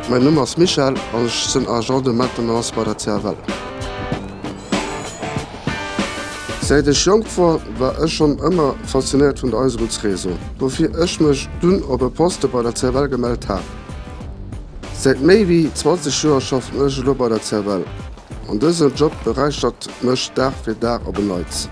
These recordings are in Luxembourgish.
Mäin Numm ass Michel an ech sënn Agent de Maintenance bei der CFL. Säit ech jonk wor, war ech schonn ëmmer faszinéiert vun der Eisebunnsréseau, woufir ech mech dunn op e Poste bei der CFL gemellt hat. Säit méi wéi 20 Joer schaffen ech elo bei der CFL an dësen Job beräichert mech Dag fir Dag op en Neits.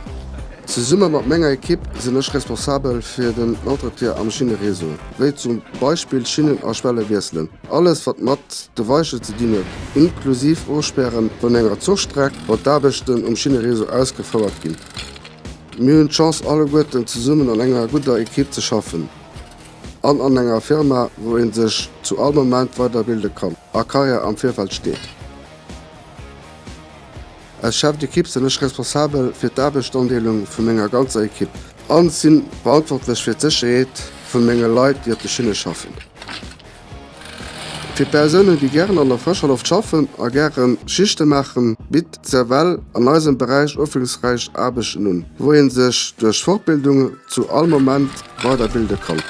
Zesumme mat menger Ekipp sinn ech responsabel fir den Entretien am Schinneréseau, wéi zum Beispill Schinnen a Schwelle wiesselen, alles wat mat de Weichen ze dinn huet, inklusiv Ofspäre vun enger Zuchstreck, wann d'Aarbechten um Schinneréseau ausgefouert ginn. Mir hunn d'Chance alleguerten zesummen an enger gudder Ekipp ze schaffen an an enger Firma wou ee sech zu all Moment weiderbilde kann a Karriär am Virfeld steet. Als Chef d'équipe sinn ech responsabel fir d'Aarbechtandeelung vu menger ganzer Equipe an sinn verantwortlech fir d'Sécherheet vu menge Leit déi op de Schinne schaffen. Fir Persounen déi gären an der frëscher Loft schaffen a gäre Schichte maachen, bitt d'CFL an eisem Beräich ofwiesslungsräich Aarbechten un, wou een sech duerch Fortbildungen zu all Moment weiderbilde kann.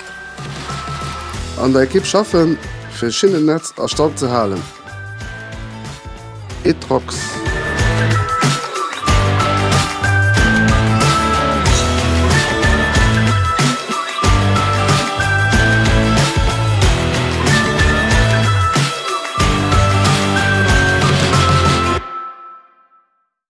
An der Equipe schaffen, fir Schinnennetz a Stand ze halen. Etrox.